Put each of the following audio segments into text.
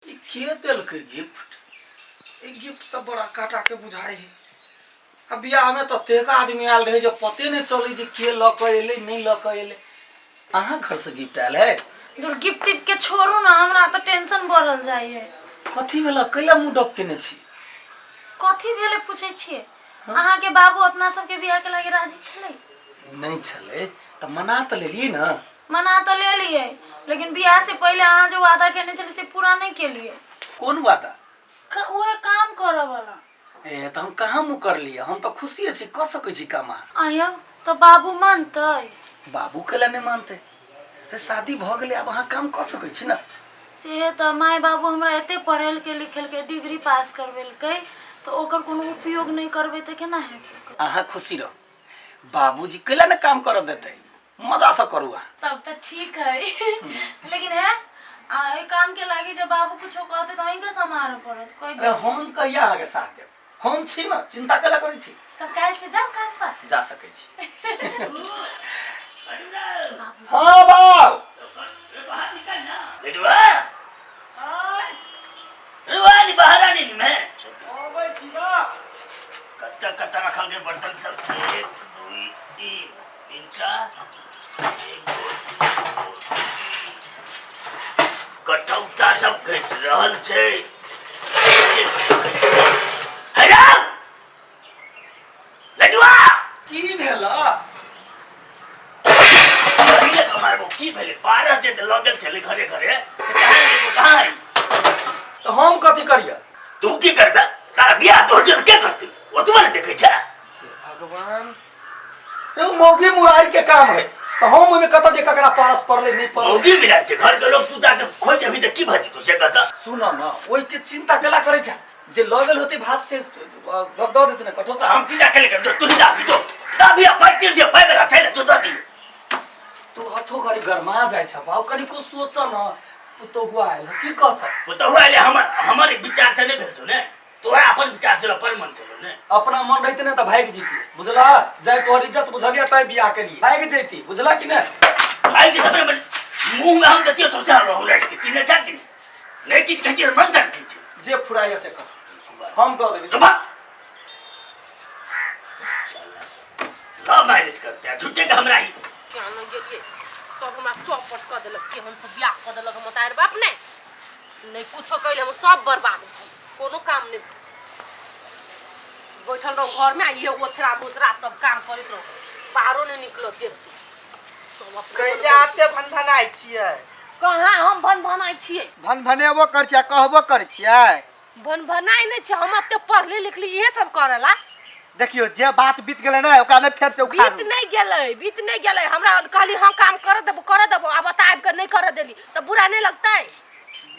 ई के देलकै गिफ्ट? ई गिफ्ट तऽ बड़ा काटा के बुझाइ है। आ बियाह में ततेक आदमी आयल रहे जे पते नहि चलै जे के लऽ कऽ एलै नहि लऽ कऽ एलै। अहाँ घर से गिफ्ट आयल है? दूर गिफ्ट तिफ्ट के छोड़ू ना, हमरा तऽ टेंशन बढ़ल जाइ है। कथी भेल? कैला मुँह डब केने छी? कथी भेलै पूछै छियै? अहाँके बाबू अपना सबके बियाह के लागे राजी छलै? नहि छलै तऽ मना तऽ लेलियै ने। मना तऽ लेलियै, लेकिन बियाह से पहिले अहाँ जे वादा केने छलियै से पूरा नहि केलियै। कोन वादा? उहे काम करऽ वाला। ए तऽ हम कहाँ मुकरलियै, हम तऽ खुशिये छी, कऽ सकै छी काम अहाँ। आयौ तऽ बाबू मानतै? बाबू कैला नहि मानतै? अरे शादी भऽ गेलै, आब अहाँ काम कऽ सकै छी ने। से तऽ माय बाबू हमरा एते पढ़ेलकै लिखेलकै, डिग्री पास करबेलकै, तऽ ओकर कोनो उपयोग नहि करबै तऽ केना हेतै? अहाँ खुशी रहू, बाबूजी कैला ने काम करऽ देतै, मजा से करू अहाँ। तब तऽ ठीक है, लेकिन है आ एहि काम के लागी जे बाबू कुछो कहते तऽ अहीं के सम्हारऽ पड़त। कोई अरे हम कहिया अहाँके साथ देब, हम छी ने, चिंता कैला करै छी? तब काल्हि से जाउ काम पर? जा सकै छी। हाँ बाप। लडुआ रुआ नी बाहर आने नी मैं अबै छी बाप। कत्ता कत्ता रखल के बर्तन सब, 1 2 3 तीनटा, 1 2 3 कटौता सब घटि रहल छै। हे राम लडुआ, की भेल? पहिले तऽ मारबो। की भेलै? पारस जे लऽ गेल छलै घरे घरे से कहाँ गेलै? कहाँ है? तऽ हम कथी करियै? तू की करबे? सारा बियाह तोहर जे के करतै? ओतबा ने देखै छै। हे भगवान, रे ओ मौगी मुरारी के काम है, तऽ हम ओहिमे कतऽ जे ककरा पारस पड़लै नहि पड़लै। मौगी मिलाइ छै घर के लोग, तू जाके खोज अभी तऽ की भऽ जेतौ से कतऽ? सुन न, ओहिके चिंता केला करै छै? जे लऽ गेल होतै भात से दऽ देतै ने कठौता। हम चिंता केले कर, तू ही दाबी दो दाबी आ पाइ तिर दियो, पाइ वाला छै ने, तू दऽ दी। तू अथो घड़ी गरमा जाइ छ बाउ, कनिको सोच न, पुतोहु आयल की कहत? पुतोहु आयल, हमर हमर विचार से नहि भेल छौ ने, तोरा अपन विचार छलो पर मन छलो ने। अपना मन रहिते ने तऽ भागि जैती, बुझला? जाय तोहर इज्जत बुझलिया तैं बियाह केलियै, भागि जैती, बुझला कि नहि? भागि जैती अपने मन मुंह में हम देखियो सोचा रहू राखि के चिन्है छा कि नहि? नहि किछु कहै छियै मन सन की छै। जे फुराइया से कर, हम दऽ देबै। चुप लव मैरिज करते हैं झूठे के हमरा ही केना गेलियै, सब हमरा चौपट कऽ देलक, केहन सब बियाह कऽ देलक। हमर तार बाप ने नहि कुछो कैले, हम सब बर्बाद भऽ गेल, कोनो काम नहि भेल। बैठल रहू घरमे आ इहे ओछरा भोछरा सब काम करैत रहू, बाहरो नहि निकलऽ देत सब अपने कैला एते भनभनाइ छियै? कहाँ हम भनभनाइ छियै? भनभनेबो करै छियै आ कहबो करै छियै। भनभनाइ नहि छै, हम एते पढ़ली लिखली इहे सब करेला। देखियौ, जे बात बीत गेलै ने ओकरा नहि फेर से उखाड़ू। बीत नहि गेलै, बीत नहि गेलै। हमरा कहली हँ काम कर देबो, कर देबो, आब एतऽ आबि कऽ नहि करऽ देली तऽ बुरा नहि लगतै?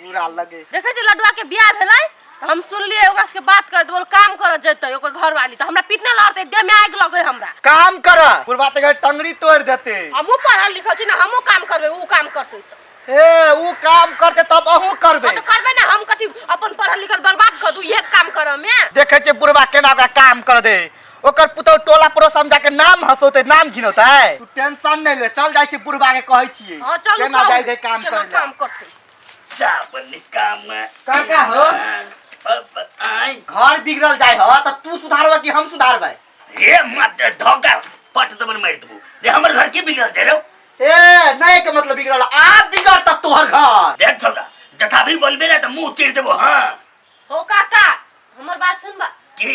बुरा लगे। देखै छी, लडुआ के बियाह भेलै तऽ हम सुनलियै ओकरा सबके बात करैत, बोल काम करऽ जेतै ओकर घरवाली, तऽ हमरा पीटने लड़तै, देह में आगि लगै हमरा। काम कर बुढ़बा तऽ टंगरी तोड़ि देतै। हमहूँ पढ़ल लिखल छी ने, हमहूँ काम करबै, ऊ काम करतै तऽ। हे, ऊ काम करतै तब अहूँ करबै? हाँ तऽ करबै ने, हम कथी अपन पढ़ल लिखल बर्बाद कऽ दू इहे काम करऽ में? देखै छियै बुढ़बा केना ओकरा काम कर दे, ओकर पुतहु टोला पड़ोस हम जाके नाम हंसौतै, नाम घिनौतै। तू टेंशन नहि ले, चल जाइ छी, बुढ़बा के कहै छियै। हाँ चलू। केना कहू, जाइ छै काम केना करै लए। काम करतै। सावन काम काका हो। आय घर बिगड़ल जाइ ह तऽ तू सुधारबै कि हम सुधारबै? हे मत धोखा पट दबन मारि देबो रे, हमर घर की बिगड़ल छै रे? ए नहीं के मतलब बिगड़ल, आप बिगड़ता तोहर घर। देख छोरा, जथा भी बोलबे ना त मुंह चीर देबो। हां हो काका, हमर बात सुनबा। की?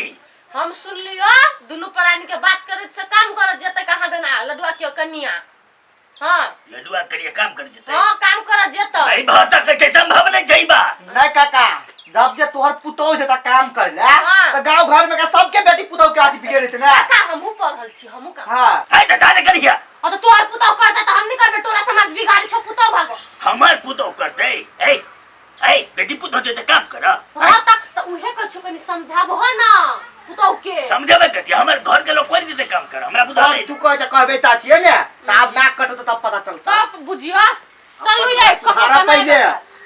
हम सुनलियो दुनू प्राणी के बात करैत से काम करत जेतै कहाँ देना लडुआ के कनिया। हाँ लडुआ करिए काम कर जेतै? हाँ काम करत जेतै। नहीं भऽ सकै छै, संभव नहीं छै ई बात। नहीं काका, जब जे तोहर पुतोह छै त काम करे ले हाँ। त गांव घर में का सबके बेटी पुतोह के आदि बिगड़े छै ना। काका हमहूँ पढ़ल छी, हमहूँ काम। हां है त दाने करिया। हाँ तो तोहर पुतोह करतै त हम नहीं करबै, टोला समाज बिगाड़ी छौ पुतोह भागो। हमर पुतोह करतै? ए ए बेटी पुतोह जेतै काम कर। हाँ त उहे कहै छौ, कनी समझाबो ना पुतोह के। समझेबै कथी? हमर घर के लोग कोन जेतै काम कर, हमरा बुझल नहीं। तू कहै छै कहबे ता छियै ने त आब नाक कटत तब पता चलता। तब बुझियो। चलू ये कहाँ सुधारऽ पहिले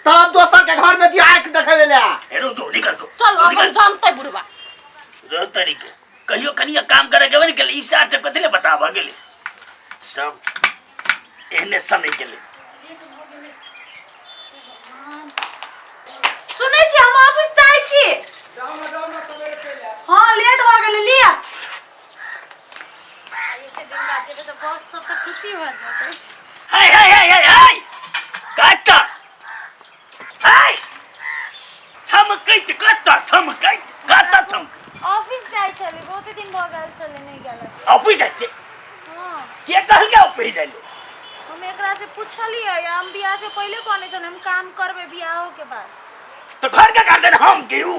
तब दोसर के घर में जी आंख देखेबे ले। हे रो जो निकल तो। चल तू अपन निकल। जानते बुढ़वा रो तरीके कहियो कनिया काम करे के बनी गेलै, ई सार सब कथी ले बता भऽ गेलै, सब एहने सने गेलै। सुनै छी हम ऑफिस जाइ छी। हाँ, लेट भऽ गेलै, लिअ। एते दिन बाद जेबै तऽ बॉस सब तऽ खुशी भऽ जेतै। हे हे हे हे हे, कत्ता हे छमकैत, कत्ता छमकैत, कत्ता छमकैत? ऑफिस जाइ छलै, बहुते दिन भऽ गेल छलै नहि गेल। ऑफिस जाइ छै? हाँ। के कहलकै ऑफिस जाइ ले? हम एकरा से पूछलियै, हम बियाह से पहिले कहने छलै हम काम करबै बियाहो के बाद। तो घर के कर देना हम गेऊ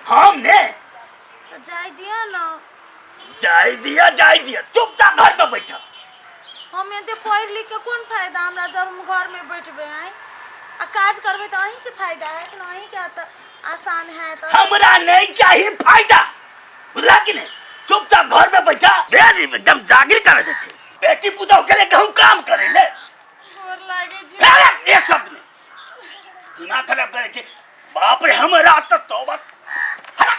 हम ने। तऽ जाय दिअ ना। जाय दिया, जाय दिया, चुपचाप घर पे बैठा। हम एते पढ़ि लिख के कोन फायदा हमरा जब हम घर में बैठबै आँय? आ काज करबै तऽ अहींके फायदा हैत ने, अहींके तऽ आसान हैत। हमरा नहीं चाहिए फायदा, बुझला कि नहीं? चुपचाप घर में बैठा। बेरी एकदम जागिर कर देते बेटी पुतोह के लिए कहूँ काम करे ले। गोर लागै छी। अरे, एक शब्द में दिमाग खराब करे छे। बाप रे, हमरा तो तौबा। हटा,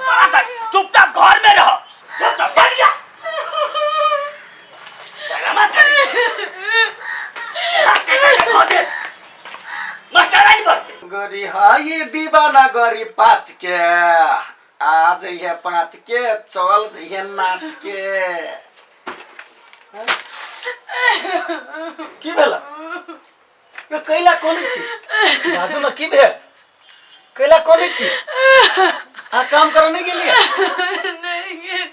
बात है, चुपचाप घर में रहो, चुपचाप चल गया। ड्रामा करे मास्टर नहीं बढ़ते। गोरी हाई दीवाना गोरी पाँच के आ जइहे, पाँच के चल जइहे नाच के। की भेल रे? कैला कोन छी? बाजू ना, की भेल? कैला कोन छी? आ काम करऽ नहीं गेलियै? नहीं गेल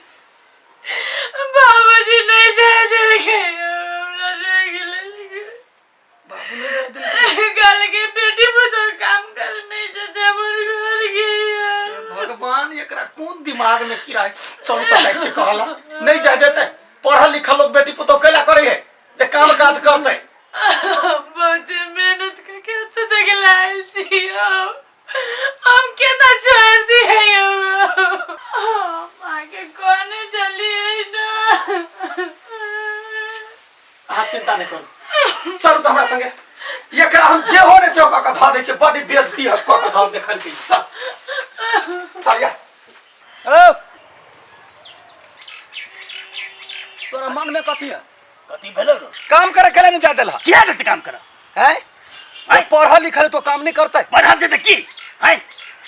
बाबूजी, नहीं जाय देलकै हमरा, रोकि लेलकै। बाबू नहीं जाय देलकै? कहलकै बेटी पुतोह काम करे नहीं जेतै हमर घर के। भगवान, एकरा कोन दिमाग में कीड़ा है? चलू तऽ जाइ छी। कहला नहीं जाय देते? पढ़ल लिखल लोग बेटी पुतोह कैला करे है जे काम काज करते। बहुत मेहनत करके एते तक लायल छी हम। हम केना छोड़ दिए? हम आगे कोने चलिए ना। अहाँ चिंता नहीं करू, चलू तऽ हमरा संगे। एकरा हम जे हो ने से कऽ कऽ धऽ दै छियै। बड्ड बेइज्जती है कऽ कऽ धऽ देखल के। चल चल या। ओ तोरा मन में कथी है? कथी भेलो रो? काम करे के नहीं जा देला? किया देते काम कर? हैं? तो पढ़ल लिखल तो काम नहीं करते? पढ़ल देते की हैं?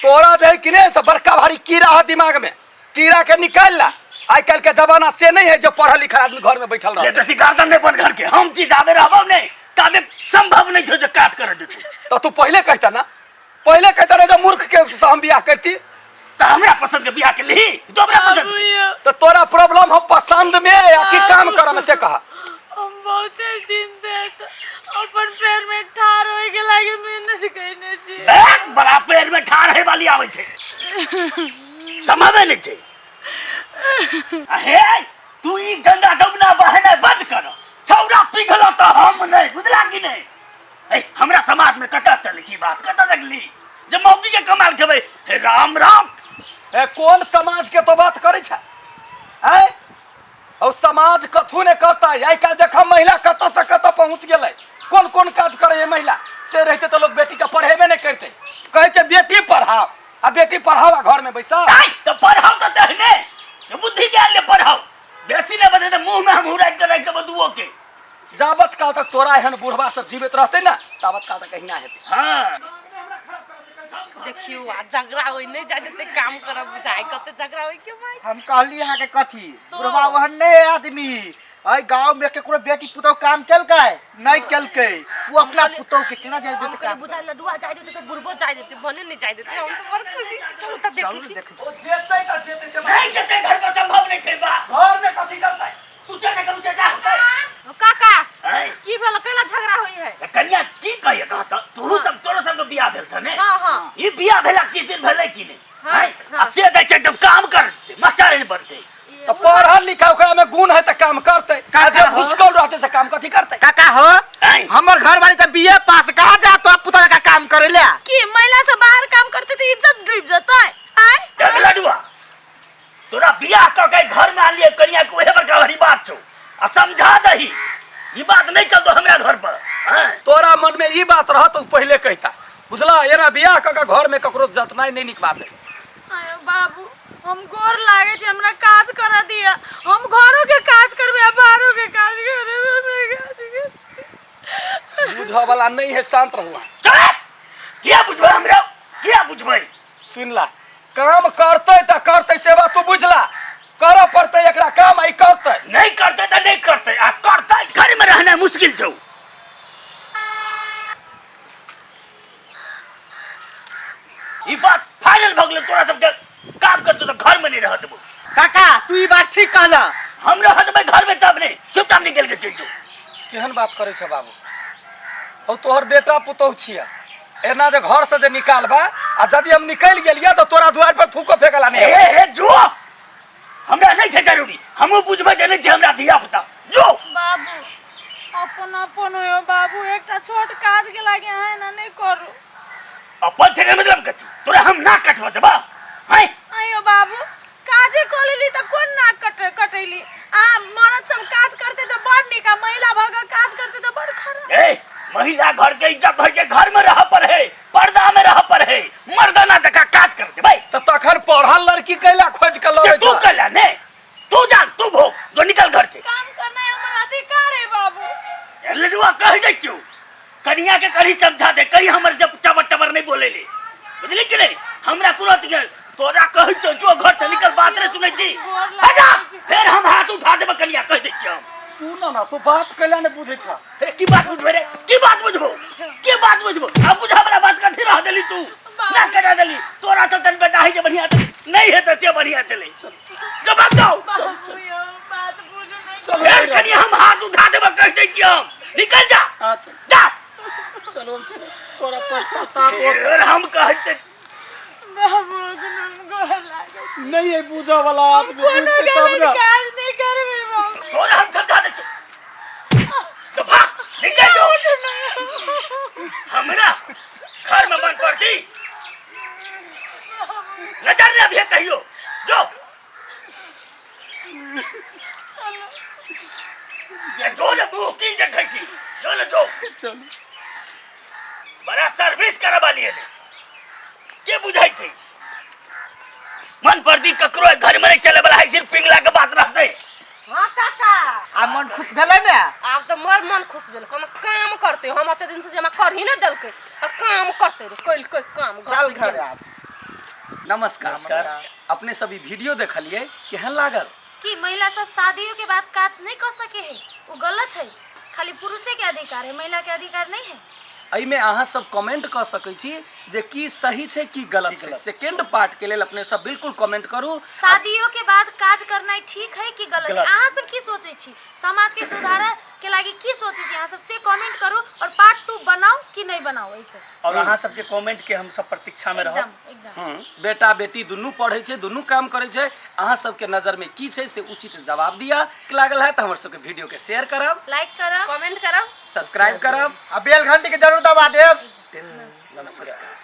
तोरा जे है कि नहीं से बड़का भारी कीड़ा है दिमाग में, कीड़ा के निकाल ला। आइ काल्हि के जमाना से नहीं है जो पढ़ल लिखल आदमी घर में बैठल ले रहते। बेसी गर्दन नहीं बन घर के। हम चीज आबे रहबो नहीं ताबे संभव नहीं छो जे काज करे देते। तो तू पहले कहता ना, पहले कहता रहे जे मूर्ख के से हम बियाह करती। तो हमरा पसंद के बियाह के ली तो हमरा पसंद के। तो तोरा प्रॉब्लम हो पसंद में या कि काम करे में, से कहा। हम बहुते दिन से त अपन पैर में ठाढ़ होय के लागे मेहनत कयने छी। एक बड़ा पेड़ में ठाढ़ है वाली आवे छे, संभवे नहीं छे। आ हे, तू ई गंगा जमुना बहने बंद कर। छौड़ा पिघलो तो हम नहीं, बुझला कि नहीं? ए, हमरा समाज में कतऽ चलै छी बात, कतऽ देखली जे मौगी के कमाल खेबै? हे राम राम! ए, कोन समाज के तो बात करै छै? आँय, और समाज कथू ने करता है। आइ काल्हि देखा महिला कतऽ से कतऽ पहुँच गेलै, कोन कोन काज करे है महिला। से रहते तऽ लोग बेटी के पढ़ेबे नहीं करते। कहै छै बेटी पढ़ाओ आ बेटी पढ़ाओ आ घर में बैसा। आइ तऽ पढ़ाओ तऽ तेहने जे बुद्धि ज्ञान ले पढ़ाओ। बेसी नहि बजै तऽ मुँह में हम हुराकि के राखि देबो दुओ के। जाबत काल तक तोरा एहन बुढ़वा सब जीवित रहतै ने ताबत काल तक एहिना हेतै। हाँ। देखियौ आ झगड़ा होय, नहि जाय देतै काम करब, बुझाय कते झगड़ा होय के भाई। हम कहली अहाँके कथी? तो- बुढ़वा ओहन नहि है आदमी। एहि गाँव में केकरो बेटी पुतोह काम केलकै नहि केलकै, ओ अपना पुतोह के केना जाय हम देतै कहलियै काम? बुझाय लडुआ जाय देतै तऽ बुढ़बो जाय देतै, भने नहि जाय देतै। हम तऽ बड़ खुशी छी, चलू तऽ देखै चलू छी। देखै। ओ जेतै तऽ जेतै से। नहीं जेतै घर पर, संभव नहीं छै बा। घर में कथी करतै? तू चल करू से जा होतै। ओ काका। ऐ, की भेल? कैला झगड़ा होय है? ए, कन्या की कहिए कहत तोहू सब, तोरो सब के बियाह भेल छ ने? हाँ, हाँ। ई बियाह भेला किस दिन भेलै कि नहीं? हाँ, हैं? हाँ। आ से दै छै एकदम काम कर देतै, मास्टर नहीं बनतै। तऽ पढ़ल लिखल ओकरा में गुण है तऽ काम करतै, आ जे काका हो। भुसकौल रहतै से काम कथी करतै? काका हो। ऐ, हमर घर वाली तऽ बीए पास, कहाँ जा तो पुतोह का काम करे ले? की महिला सब बाहर काम करते तऽ इज्जत डूब जेतै आँय? देख लडुआ, तोरा बियाह कऽ के घर में आलिए कनिया के, ओहे बड़का भारी बात छौ। आ समझा दही, ई बात नहीं चलतो हमरा घर पर, हैं? तोरा मन में ई बात रहत तो पहले कहता, बुझला? एना बियाह कऽ के घर में ककरो जतनाइ नहीं नीक बात है। आयो बाबू, हम गोर लागे छै, हमरा काज करऽ दिअ। हम घरो के काज करबै आ बाहरो के काज करबै, हमरा काज करबै। बुझऽ वाला नहीं है, शांत रहू अहाँ। चुप! किया बुझबै हमरा? किया? सुनला काम करतै तऽ करतै से बात तू बुझला करऽ पड़तै एकरा काम आई करतै नहीं करते तो नहीं करते आ करते घर में रहना मुश्किल छौ ई बात फाइनल भऽ गेलै तोरा सबके काम करतो तऽ घर में नहीं रह देबो काका तू ई बात ठीक कहला हम रह देबै घर में तब नहीं चुपचाप निकल के चलि जो केहन बात करै छ बाबू औ तोहर बेटा पुतोह छियै एना जे घर से जे निकालबा आ यदि हम निकलि गेलियै तऽ तोरा दुआरि पर थूको फेकला नहि हे हे जो हमरा नहीं छै जरूरी हमहूँ बुझबै जे नहि छै हमरा धिया पुता जो बाबू अपन अपन हो बाबू एकटा छोट काज के लागे अहाँ एना नहि करू अपन छै मतलब कथी तोरा हम ना कटबऽ देबा हैं आइयो बाबू काजे कऽ लेली तऽ कोन नाक कटे कटैली आ मरद सब काज करते तऽ बड़ नीक आ महिला भऽ कऽ काज करते तऽ बड़ खराब ए महिला घर के इज्जत होइ छै घर में रह पर है पर्दा में रह पर है मर्दाना जकाँ काज कर छै भाई तऽ तखन पढ़ल लड़की कैला खोजि कऽ से लबै तू छ कला ने तू जान तू भोग जो निकल घर से काम करनाइ हमर अधिकार है बाबू लडुआ कह दै छियौ कनिया के कहीं समझा दे कहीं हमर से टबर टबर नहीं बोले ले बुझली कि नहीं हमरा कोनो अथी नहीं। तोरा कहै छियौ जो घर से निकल बात नहीं सुनै छी हटा फेर हम हाथ उठा देबै कनिया कह दै छियौ हम सुन ना तू बात कैला नहि बुझै छ अरे की बात बुझबै रे की बात बुझबो की बात बुझबो अब बुझा वाला बात कथी रह देली तू ना करा देली तोरा तो तन बेटा है जे बढ़िया नहीं है तो से बढ़िया चले जवाब दो बाबू यौ बात बुझू नहि चलो फेर कनि हम हाथ उठा देबै कह दै छियै हम निकल जा हाँ चल जा चलो हम चलो तोरा पश्चाताप होत। फेर हम कहते बाबू हम गोर लागै नहीं है बुझा वाला आदमी कोनो बुझते तब गलत ना काज नहि करबै बाबू तोरा हम समझा दै छियौ तो भाग निकल जो हमरा घर में मन पड़ती नजर नहीं अभी कहियो जो जो ने मुंह की देखै छी जो ने जो चलू बड़ा सर्विस करऽ वाली एलै के बुझै छै मन परदी ककरो घर में नहीं चले वाला है सिर्फ पिंगला के बात रहतै हाँ काका आ मन खुश भेलै ने आब तऽ मोर मन खुश भेल हम काम करते हम एते दिन से जे हमरा करही ने देलकै आ काम करते रे कैलकै काम घर चल से घर गेल। आब नमस्कार अपने सब ई वीडियो देखलिए केहन लागल कि महिला सब शादियों के बाद काज नहीं कर सके है वो गलत है खाली पुरुषे के अधिकार है महिला के अधिकार नहीं है एहिमे अहाँ सब कमेंट कऽ सकै छी जे की सही छै की गलत छै सेकेंड पार्ट के लेल अपने सब बिल्कुल कमेंट करू शादियों के बाद काज करनाइ ठीक है कि गलत है गलत। अहाँ सब की सोचै छी समाज के सुधारे के लागी की सोचै छी अहाँ सब से कमेंट करू और पार्ट 2 बनाओ कि नहीं बनाओ एहिके और अहाँ सबके कमेंट के हम सब प्रतीक्षा में रहब एकदम एकदम बेटा बेटी दुनू पढ़ै छै दुनू काम करै छै अहाँ सबके नजर में की छै से उचित जवाब दिया लागल है तऽ हमर सबके वीडियो के शेयर करब लाइक करब कमेंट करब सब्सक्राइब करब आ बेल घंटी के जरूर दबा देब नमस्कार।